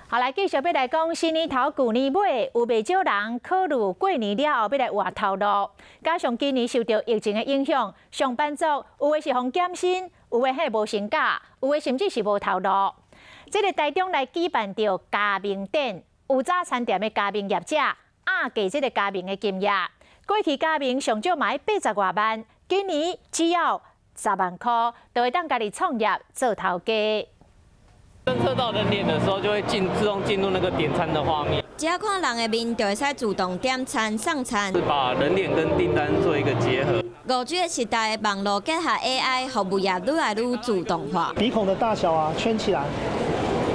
好，來繼續欲來講新年頭舊年尾，有袂少人考慮過年了後欲來換頭路。加上今年受著疫情的影響，上班族有的是予減薪，有的係無薪假，有的甚至是無頭路。這个台中來舉辦著加盟展，有早餐店的加盟業者壓低這个加盟的金額。過去加盟上少嘛愛80外萬，今年只要10萬箍，就會當家己創業做頭家。偵測到人臉的時候，就會自動進入那個點餐的畫面。只要看人的面，就會使自動點餐送餐。是把人臉跟訂單做一個結合。5G 的時代，網路結合 AI，服務業愈來愈自動化。鼻孔的大小啊，圈起來，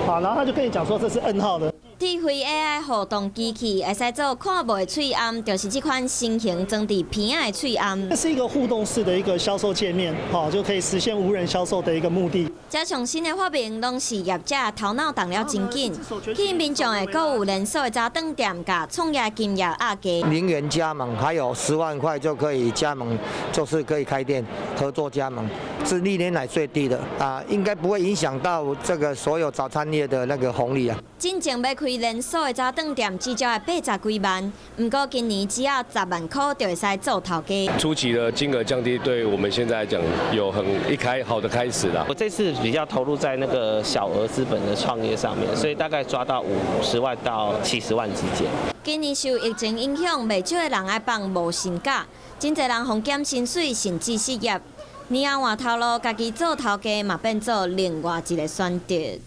好，然後他就跟你講說這是 N 號的。智慧 AI 互動機器會使做看無的喙罨，就是這款新型裝佇鼻仔的喙罨。這是一個互動式的一個銷售界面，好，就可以實現無人銷售的一個目的。這上新的發明，攏是業者頭腦動了真緊，吸引民眾會閣有連鎖的早頓店，共創業金額壓低。0元加盟，還有10萬塊就可以加盟，就是可以開店合作加盟，是歷年來最低的啊，應該不會影響到這個所有早餐業的那個紅利啊。進前欲開連鎖的早頓店，至少愛80幾萬，毋過今年只要10萬箍就會使做頭家。初期的金額降低，對我們現在來講有很一開好的開始啦。我這次比較投入在那個小額資本的創業上面，所以大概抓到50萬到70萬之間。今年受疫情影響，袂少的人愛放無薪假，真濟人予減薪水，甚至失業。年後換頭路，家己做頭家嘛變做另外一個選擇。